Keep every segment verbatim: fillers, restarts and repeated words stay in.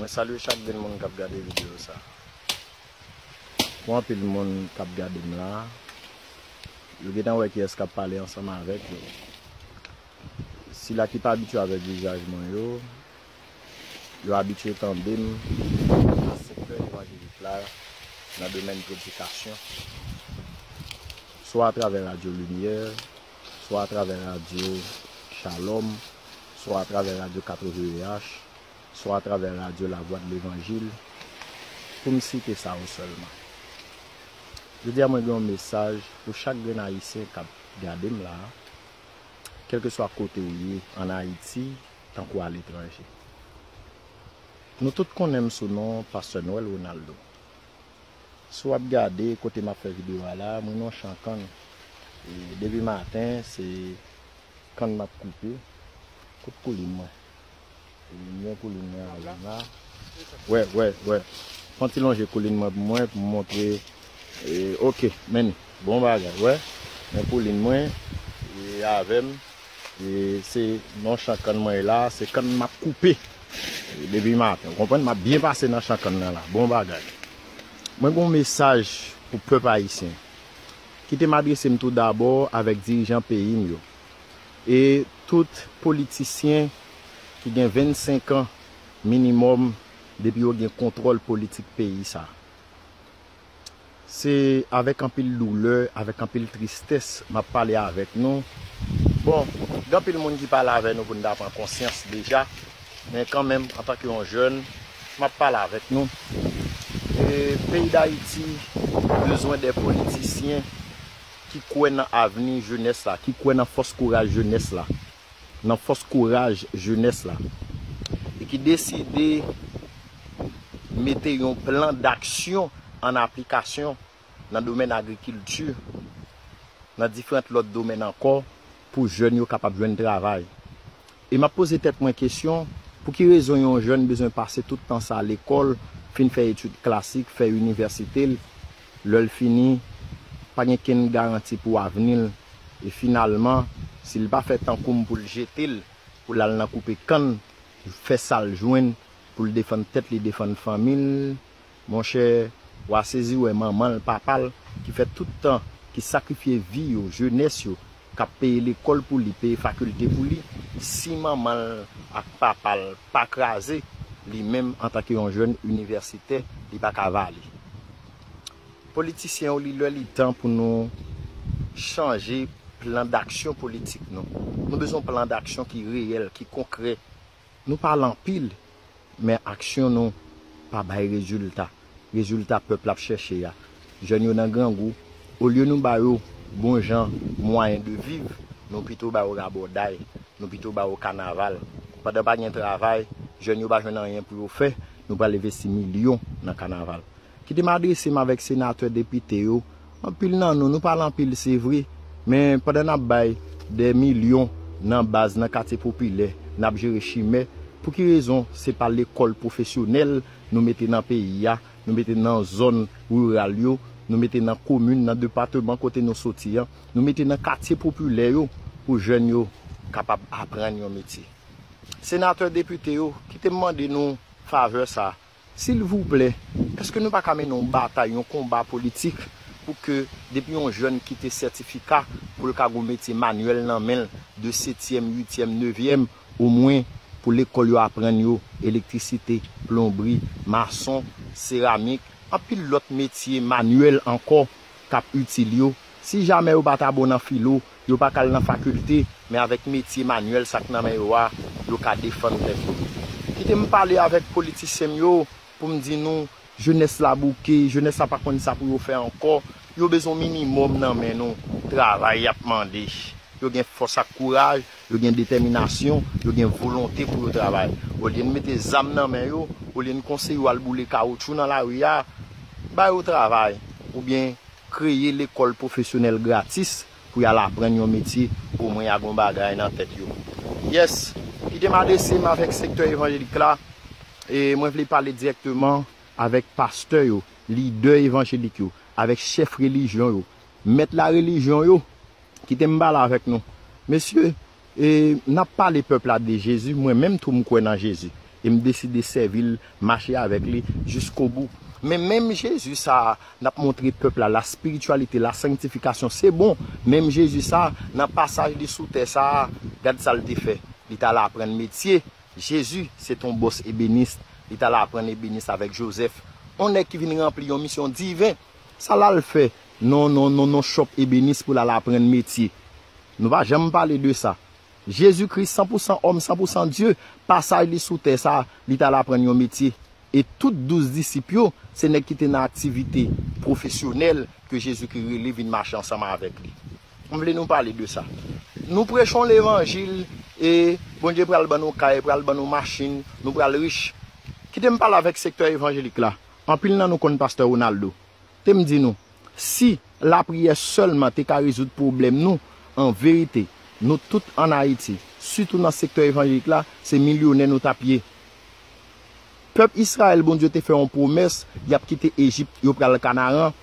Mwen salye chak grenn moun k ap gade videyo sa. Pou anpil moun k ap gade m la, yo gentan wè kiyès k ap pale ansanm avèk yo. Sila ki pa abitye avèk vizaj mwen yo, yo abitye tande m nan sektè evanjelik la, nan domèn predikasyon, swa atravè Radyo Limyè, swa atravè Radyo Shalom, swa atravè Radyo katreven V H, swa atravè Radyo Lavwadlevanjil, pou m site sa yo sèlman. Jodi a, mwen gen yon mesaj pou chak grenn Ayisyen k ap gade m la, kèlkeswa kote w ye ann Ayiti, tankou aletranje. Nou tout konnen m sou non Pastè Noël Ronaldo. Si w ap gade kote m ap fè videyo a la, mwen nan chan kann. E depi maten, se kann m ap koupe. Kot koulin mwen? E m gen koulin mwen avè m la. Wè, wè, wè. Fè yon ti lonje koulin mwen pou mwen, pou m montre. E, oke, men, bon bagay, wè. Men koulin mwen, e avè m. E se nan chan kann mwen ye la, se kann m ap koupe. E depi maten, ou konprann, m ap byen pase nan chan kann nan la. Bon bagay. Mwen gen yon mesaj pou pèp ayisyen. Kite m adrese m tou dabò avèk dirijan peyi m yo. E tout politisyen ki gen vennsenk an minimòm depi yo gen kontwòl politik peyi sa. Se avèk anpil doulè, avèk anpil tristès m ap pale avèk nou. Bon, gen anpil moun ki pale avè nou pou n ta pran konsyans deja, men kanmenm, antanke yon jèn, m ap pale avèk nou. E peyi Dayiti bezwen de politisyen ki kwè nan avni jenès la, ki kwè nan fòs kouraj jenès la, nan fòs kouraj jenès la, e ki deside mete yon plan daksyon an aplikasyon nan domèn agrikilti, nan diferan lòt domèn ankò, pou jèn yo kapab jwenn travay. E m ap poze tèt mwen kesyon, pou ki rezon yon jèn bezwen pase tout tan sa lekòl, fin fè etid klasik, fè inivèsite l, lè l fini, pa gen kenn garanti pou avni l, e finalman, si l pa fè tankou m pou l jete l, pou l al nan koupe kann, fè sa l jwenn, pou l defann tèt li, defann fanmi l, monchè, w a sezi wè manman l, papa l, ki fè tout tan, ki sakrifye vi yo, jenès yo, k ap peye lekòl pou li, peye fakilte pou li, si manman l ak papa l pa kraze, li menm, antanke yon jèn inivèsitè, li pa ka vale. Politisyen yo, li lè li tan pou nou chanje plan daksyon politik nou. Nou bezwen plan daksyon ki reyèl, ki konkrè. Nou pale anpil, men aksyon nou pa bay rezilta. Rezilta pèp la ap chèche a. Jèn yo nan grangou. Olye nou ba yo bon jan mwayen de viv, nou pito ba yo rabòday, nou pito ba yo kanaval. Pandan pa gen travay, jèn yo pa jwenn anyen pou yo fè, nou pral envesti milyon nan kanaval. Kite m adrese m avèk senatè, depite yo. Anpil nan nou, nou pale anpil, se vre, men pandan n ap bay dè milyon nan baz, nan katye popilè, n ap jere chimè, pou ki rezon se pa lekòl pwofesyonèl nou mete nan peyi a, nou mete nan zòn riral yo, nou mete nan komin, nan depatman kote nou soti an, nou mete nan katye popilè yo pou jèn yo kapab aprann yon metye? Senatè, depite yo, kite m mande nou favè sa a. Silvouplè, èske nou pa ka mennen yon batay, yon konba politik pou ke depi yon jèn kite sètifika pou l ka gen yon metye manyèl nan men l de setyèm, uityèm, nevyèm, omwen pou lekòl yo aprann yo elektrisite, plonbri, mason, seramik, anpil lòt metye manyèl ankò k ap itil yo. Si jamè yo pa ta bon nan filo, yo pa ka al nan fakilte, men avèk metye manyèl, sa k nan men yo a, yo ka defann tèt yo. Kite m pale avèk politisyen m yo pou m di nou, jenès la bouke, jenès la pa konn sa pou yo fè ankò. Yo bezwen minimòm nan men nou, travay y ap mande. Yo gen fòs ak kouraj, yo gen detèminasyon, yo gen volonte pou yo travay. Olye n mete zam nan men yo, olye n konseye yo al boule kawotchou nan lari a, ba yo travay, oubyen kreye lekòl pwofesyonèl gratis pou y al aprann yon metye, omwen y a gen yon bagay nan tèt yo. Yes, kite m adrese m avèk sektè evanjelik la, e mwen vle pale dirèkteman avèk pastè yo, lidè evanjelik yo, avèk chèf relijyon yo, mèt larelijyon yo. Kite m pale avèk nou. Mesye, e, n ap pale pèp la de Jezi, mwen menm tou m kwè nan Jezi. e m deside sèvi l, mache avèk li jiskobou. Men menm Jezi sa a, n ap montre pèp la, la spirityalite, la sanktifikasyon, se bon. Menm Jezi sa a, nan pasaj li sou tè sa a, gad sa l te fè. Li t al aprann metye. Jezi, se t on bòs ebenis. Li t al aprann ebenis avèk Jozèf. On nèg ki vin ranpli yon misyon diven. Sa l al fè? Non, non, non, non, chòp ebenis pou l al aprann metye. Nou pa janm pale de sa. Jezikri, san pou san òm, san pou san Dye, pasaj li sou tè sa, li t al aprann yon metye. E tout douz disip yo, se nèg ki te nan aktivite pwofesyonèl ke Jezikri rele vin mache ansanm avèk li. M vle nou pale de sa. Nou preche yon levanjil e Bondye pral ban nou kay, pral ban nou machin, nou pral rich. Kite m pale avèk sektè evanjelik la. Anpil nan nou konn pastè Ronaldo. Te m di nou, si lapriyè sèlman te ka rezoud pwoblèm nou, an verite, nou tout ann Ayiti, sitou nan sektè evanjelik la, se milyonè nou t ap ye. Pèp Izrayèl, Bondye te fè yon pwomès, y ap kite Ejip, yo pral Kanaran.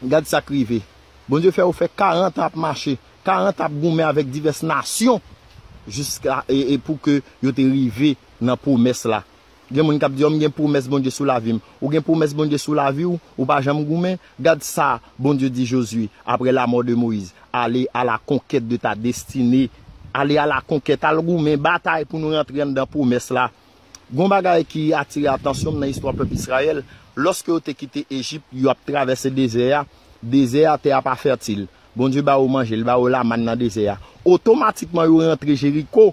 Gad sa k rive. Bondye fè yo fè karant an ap mache, karant an ap goumen avèk divès nasyon, jiska, e, e pou ke yo te rive nan pwomès la. Gen moun k ap di, "Ò, m gen pwomès Bondye sou lavi m." Ou gen pwomès Bondye sou lavi w, ou pa janm goumen? Gad sa Bondye di Jozye, après la mort de Moïse, "Allez à la conquête de ta destinée." Allez à la conquête, al goumen, batay pou nou rantre anndan pwomès la. Gon bagay ki atire atansyon m nan istwa pèp Izrayèl, lòske yo te kite Ejip, yo ap travèse dezè a, dezè a, tè a pa fètil. Bondye ba yo manje, li ba yo lamann nan dezè a. Otomatikman, yo rantre Jeriko,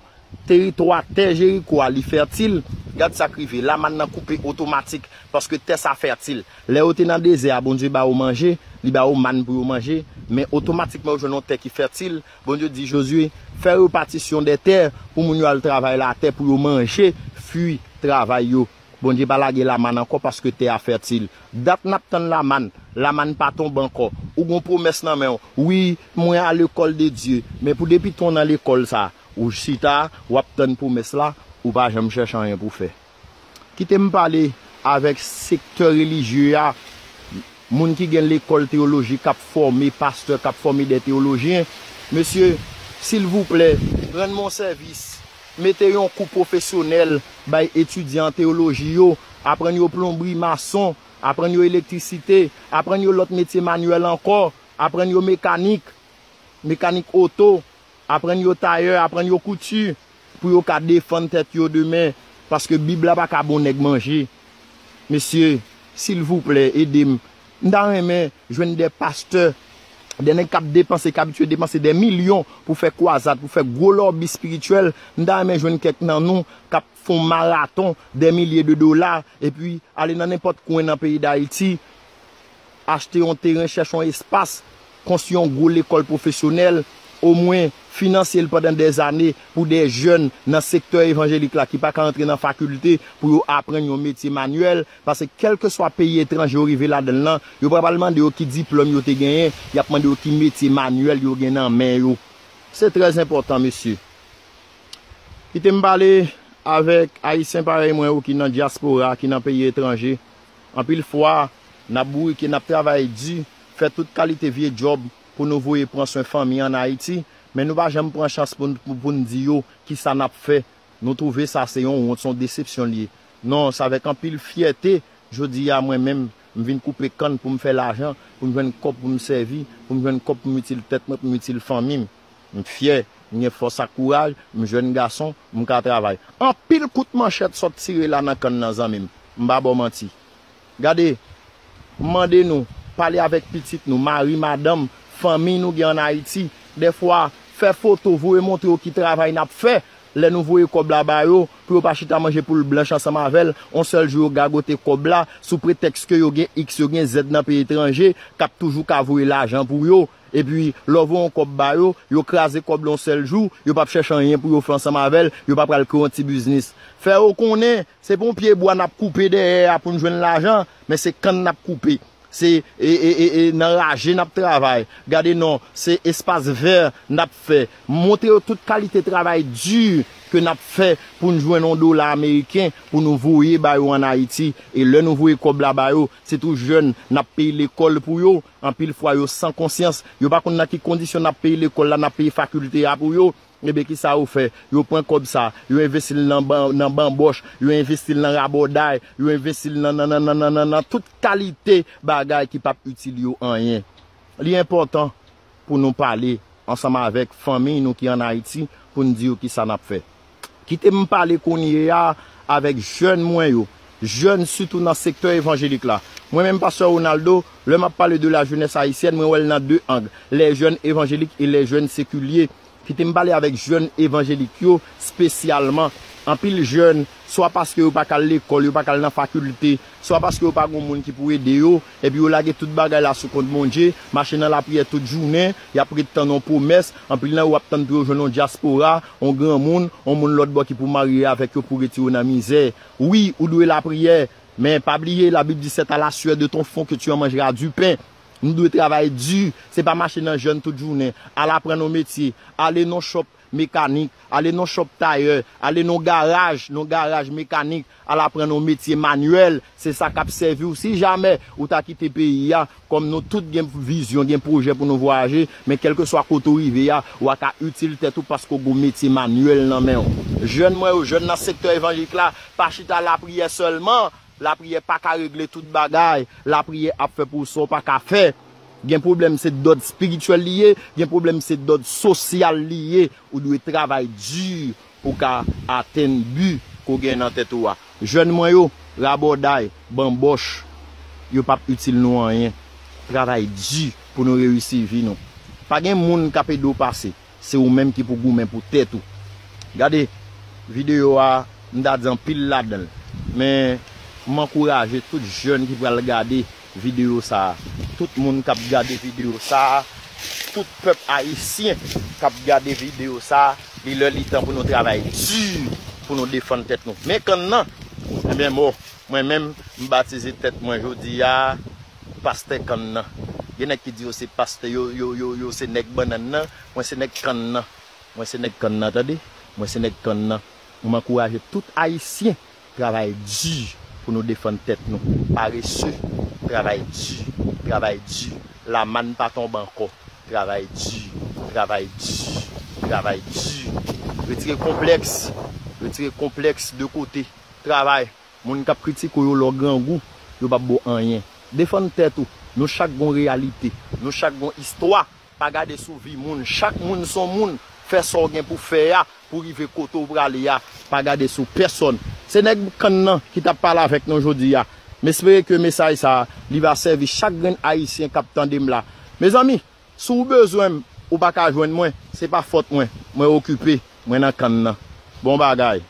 teritwa tè Jeriko a, li fètil. Gad sa k rive, lamann nan koupe otomatik, paske tè sa fètil. Lè yo te nan dezè a, Bondye ba yo manje, li ba yo mann pou yo manje, men otomatikman, yo jwenn yon tè ki fètil. Bondye di Jozye, fè repatisyon dè tè pou moun yo al travay latè pou yo manje fwi travay yo. Bondye pa lage lamann ankò paske tè a fètil. Dat n ap tann lamann, lamann pa tonbe ankò. Ou gon pwomès nan men w. Wi, mwen a l'école de Dieu. Men pou depi tan w nan lekòl sa, ou chita, w ap tann pwomès la, ou pa janm chèche anyen pou fè. Kite m pale avèk sektè relijye a, moun ki gen lekòl teyoloji k ap fòme pastè, k ap fòme de teyolojyen. Mesye, silvouplè, rann mwen yon sèvis. Mete yon kou pwofesyonèl bay etidyan an teyoloji yo, aprann yo plonbri, mason, aprann yo elektrisite, aprann yo lòt metye manyèl ankò, aprann yo mekanik, mekanik oto, aprann yo tayè, aprann yo kouti, pou yo ka defann tèt yo demen, paske Bib la pa ka ba yon nèg manje. Mesye, silvouplè, ede m. M ta renmen jwenn de pastè, de nèg k ap depanse, k abitye depanse de milyon pou fè kwazad, pou fè gwo lòbi espirityèl. M ta renmen jwenn kèk nan nou k ap fè yon maraton de milye de dola, epi ale nan nenpòt kwen nan peyi Dayiti, achte yon teren, chèche yon espas, konstwi yon gwo lekòl pwofesyonèl, omwen finanse l pandan dèzane pou de jèn nan sektè evanjelik la ki pa ka antre nan fakilte pou yo aprann yon metye manyèl, paske kèlkeswa peyi etranje yo rive ladan l lan, yo pa pral mande yo ki diplòm yo te genyen, y ap mande yo ki metye manyèl yo gen nan men yo. Se trè enpòtan, mesye. Kite m pale avèk Ayisyen parèy mwen ou ki nan dyaspora, ki nan peyi etranje. Anpil fwa, n ap bourike, n ap travay di, fè tout kalite vye djòb pou nou voye pran swen fanmi ann Ayiti, men nou pa janm pran chans pou n, pou, pou n di yo kisa n ap fè. Nou twouve sa se yon wont, se yon desepsyon l ye. Non, se avèk anpil fyète, jodi a, mwen menm, m vin koupe kann pou m fè lajan, pou m jwenn kòb pou m sèvi, pou m jwenn kòb pou m itil tèt mwen, pou m itil fanmi m. M fyè, m gen fòs ak kouraj, m jèn gason, m ka travay. Anpil kout manchèt sot tire la nan kann nan, zanmi m. M pa ba w manti. Gade, m mande nou, pale avèk pitit nou, mari, madanm, fanmi nou gen ann Ayiti. Dèfwa, fè foto, voye montre yo ki travay n ap fè. Lè nou voye kòb la ba yo, pou yo pa chita manje poul blanch ansanm avè l, on sèl jou yo gagote kòb la, sou pretèks ke yo gen iks, yo gen zèd nan peyi etranje, k ap toujou ka voye lajan pou yo. Epi, lè w voye yon kòb ba yo, yo kraze kòb la yon sèl jou, yo p ap chèche anyen pou yo fè ansanm avè l, yo pa pral kreye yon ti biznis. Fè yo konnen, se pa yon pye bwa n ap koupe dèyè a pou n jwenn lajan, men se kann n ap koupe. Se, e, e, e, e, nan raje n ap travay. Gade non, se espas vè n ap fè. Montre yo tout kalite travay di ke n ap fè pou n jwenn yon dola ameriken pou nou voye ba yo ann Ayiti. E lè nou voye kòb la ba yo, se tou jèn n ap peye lekòl pou yo. Anpil fwa, yo san konsyans. Yo pa konn nan ki kondisyon n ap peye lekòl la, n ap peye fakilte a pou yo. Ebyen, kisa yo fè? Yo pran kòb sa, yo envesti l nan ban, nan banbòch, yo envesti l nan rabòday, yo envesti l nan, nan, nan, nan, nan, nan, nan tout kalite bagay ki p ap itil yo anyen. Li enpòtan pou nou pale ansanm avèk fanmi nou ki ann Ayiti pou n di yo kisa n ap fè. Kite m pale kounye a avèk jèn mwen yo, jèn sitou nan sektè evanjelik la. Mwen menm, pastè Ronaldo, lè m ap pale de la jeunesse haïtienne, mwen wè l nan de ang, les jeunes évangéliques et les jeunes séculiers. Kite m pale avèk jèn evanjelik yo espesyalman. Anpil jèn, swa paske yo pa ka al lekòl, yo pa ka al nan fakilte, swa paske yo pa gen moun ki pou ede yo, epi yo lage tout bagay la sou kont Bondye, mache nan lapriyè tout jounen, y ap ret tann yon pwomès, anpil nan yo ap tann pou yo jwenn yon dyaspora, yon granmoun, yon moun lòt bò ki pou marye avèk yo pou retire yo nan mizè. Wi, ou dwe lapriyè, men pa bliye, Labib di, c'est à la sueur de ton front que tu en mangeras du pain. Nou dwe travay di, se pa mache nan jèn tout jounen, al aprann yon metye, ale nan shop mekanik, ale nan shop tayè, ale nan garaj, nan garaj mekanik, al aprann yon metye manyèl, se sa k ap sèvi w. Si jamè ou ta kite peyi a, kòm nou tout gen vizyon, gen pwojè pou nou vwayaje, men kèlkeswa kote w rive a, w a ka itil tèt ou paske w gen yon metye manyèl nan men w. Jèn mwen yo, jèn nan sektè evanjelik la, pa chita lapriyè sèlman. Lapriyè pa ka regle tout bagay. Lapriyè ap fè pou w sa w pa ka fè. Gen pwoblèm se dòd espirityèl li ye, gen pwoblèm se dòd sosyal li ye. Ou dwe travay di pou w ka atenn bi ke w gen nan tèt ou a. Jèn mwen yo, rabòday, banbòch, yo p ap itil nou anyen. Travay di pou nou reyisi vi nou. Pa gen moun k ap ede w pase. Se ou menm ki pou goumen pou tèt ou. Gade videyo a, m ta di anpil ladan l. Men, m ankouraje tout jèn ki pral gade videyo sa a. Tout moun k ap gade videyo sa a, tout pèp ayisyen k ap gade videyo sa a, li lè li tan pou nou travay di pou nou defann tèt nou. Men kann nan, ebyen mò, mwen menm, m batize tèt mwen jodi a, pastè kann nan. Gen nèg ki di yo se pastè, yo, yo, yo, yo se nèg bannann nan, mwen se nèg kann nan. Mwen se nèg kann nan, tande. Mwen se nèg kann nan. M ankouraje tout ayisyen travay di pou nou defann tèt nou. Parese, travay di, travay di. Lamann pa tonbe ankò. Travay di, travay di, travay di. Retire konplèks, retire konplèks de kote. Travay. Moun k ap kritike w yo lè w grangou, yo p ap ba w anyen. Defann tèt ou. Nou chak gon reyalite. Nou chak gon istwa. Pa gade sou vi moun. Chak moun se yon moun. Fè sa w gen pou fè a pou rive kote w prale a. Pa gade sou pèsòn. Se nèg kann nan ki t ap pale avèk nou jodi a. M espere ke mesaj sa a, li va sèvi chak grenn ayisyen k ap tande m la. Mezanmi, si w bezwen m, ou pa ka jwenn mwen, se pa fòt mwen. Mwen okipe. Mwen nan kann nan. Bon bagay.